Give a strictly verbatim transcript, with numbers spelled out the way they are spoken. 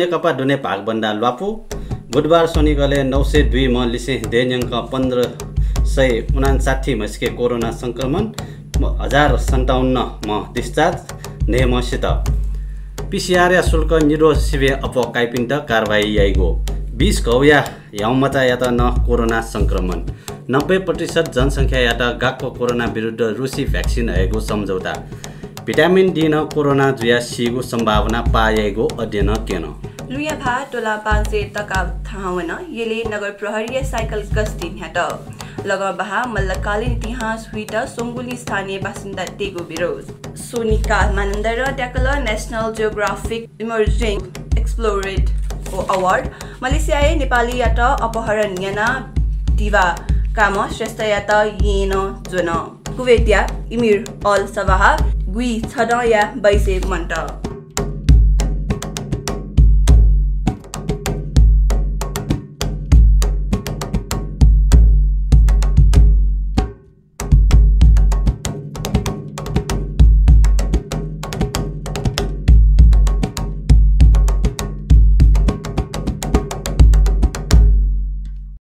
नेकपा दुने भागबन्दा ल्वापु। बुधबार स्वनिगलय् नौ सय दुई म्ह लिसें देय्‌न्यंक पन्ध्र सय उनान्साठी म्हसिके कोरोना संक्रमण, हजार सन्ताउन्न म्ह discharge, न्हय्‌म्ह सित। PCR-या शुल्क निद्वः सिबें अप्वः काइपिन्त कारवाही याइगु। बीस घौया ह्याउँमचायात नं कोरोना संक्रमण। नब्बे प्रतिशत जनसंख्यायात गाक्क कोरोना विरुद्ध रुसी vaccine हयेगु सम्झौता। Vitamin D नं कोरोना जुयाः सीगु सम्भावना पाः याइगु अध्ययनं क्यन। लुँया भाः तोला पाँच सय तका थाहां वन। यलय् नगर प्रहरीया साइकल गस्ती न्ह्यात। लगं बहाः मल्लकालीन इतिहास हुइत स्वंगुलिं स्थानीय बासिन्दातय्‌गु विरोध। स्वनिका मानन्धरं त्याकल National Geographic Emerging Explorer Award। मलेसियाय् नेपालीयात अपहरण यानाः दिवा काःम्ह श्रेष्ठयात येँनं ज्वन। कुवेतया इमिर अल सबाह गुइछदँया बाइस मन्त।